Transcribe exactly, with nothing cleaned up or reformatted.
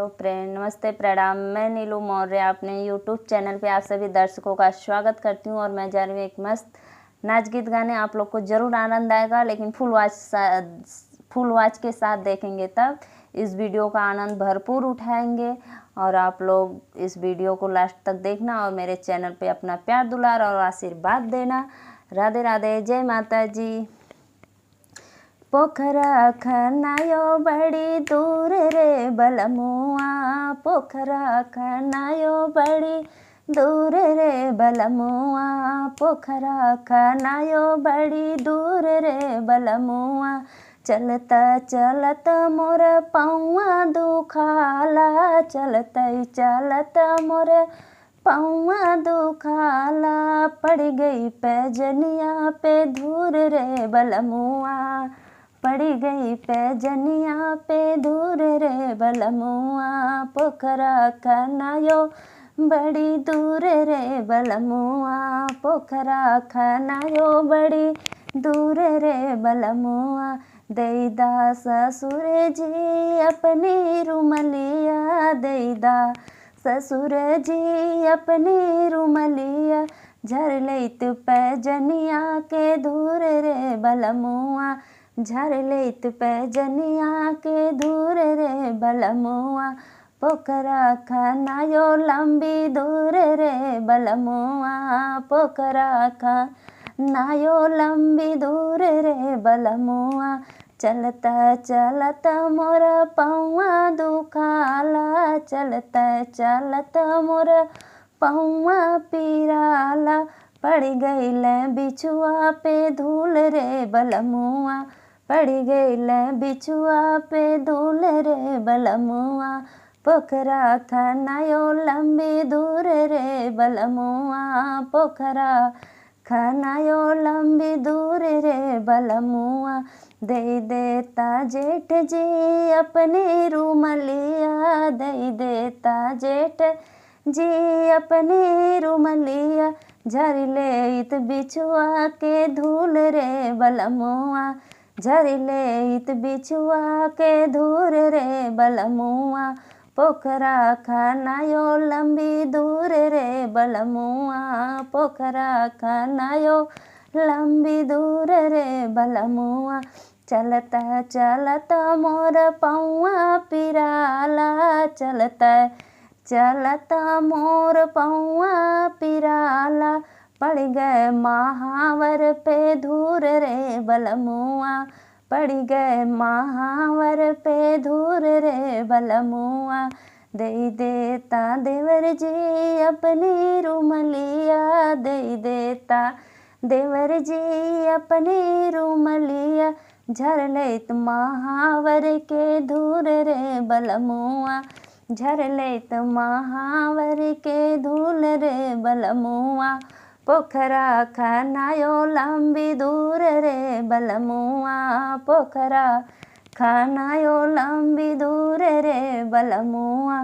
हेलो फ्रेंड, नमस्ते, प्रणाम। मैं नीलू मौर्य अपने YouTube चैनल पे आप सभी दर्शकों का स्वागत करती हूँ और मैं जा रही हूँ एक मस्त नाच गीत गाने। आप लोग को जरूर आनंद आएगा, लेकिन फुल वॉच सा-, फुल वॉच के साथ देखेंगे, तब इस वीडियो का आनंद भरपूर उठाएंगे। और आप लोग इस वीडियो को लास्ट तक देखना और मेरे चैनल पे अपना प्यार दुलार और आशीर्वाद देना। राधे राधे, जय माता जी। पोखरा खनायो बड़ी दूर रे बलमुआ, पोखरा खनायो बड़ी दूर रे बलमुआ, पोखरा खनायो बड़ी दूर रे बलमुआ। चलत चलत मोर पौआ दुखाला, चलत चलत मोर पौआ दुखाला, पड़ गई पैजनिया पे धूर रे बलमुआ, पड़ गई पैजनिया पे धूर रे बलमुआ। पोखरा खनायो बड़ी दूर रे बलमुआ, पोखरा खनायो बड़ी दूर रे बलमुआ। दैदा ससुर जी अपनी रुमलिया, दैदा ससुर जी अपनी रुमलिया, झर लेत पैजनिया के धूर रे बलमुआ, झर लेत पैजनिया के धूर रे बलमुआ। पोखरा खनायो लंबी दूर रे बलमुआ, पोखरा खनायो लंबी दूर रे बलमुआ। चलत चलत मोर पौआ दुखाला, चलत चलत मोर पौआ पिराला, पड़ गइल बिछुआ पे धूल रे बलमुआ, पड़ गइल बिछुआ पे धूल रे बलमुआ। पोखरा खनायो लंबी दूर रे बलमुआ, पोखरा खनायो लंबी दूर रे बलमुआ। दे देता जेठ जी अपनी रुमलिया, दे देता जेठ जी अपनी रुमलिया, झर लेत बिछुआ के धूल रे बलमुआ, झर लेत बिछुआ के धूल रे बलमुआ। पोखरा खनायो लंबी दूर रे बलमुआ, पोखरा खनायो लंबी दूर रे बलमुआ। चलत चलत मोर पौआ पिराला, चलत चलत मोर पौआ पिराला, पड़ गए महावर पे धूर रे बलमुआ, पड़ गए महावर पे धूर रे बलमुआ। दे देता देवर जी अपनी रुमलिया, दे देता देवर जी अपनी रुमलिया, झर लेत महावर के धूर रे बलमुआ, झर लेत महावर के धूल रे बलमुआ। पोखरा खनायो लंबी दूर रे बलमुआ, पोखरा खनायो लंबी दूर रे बलमुआ।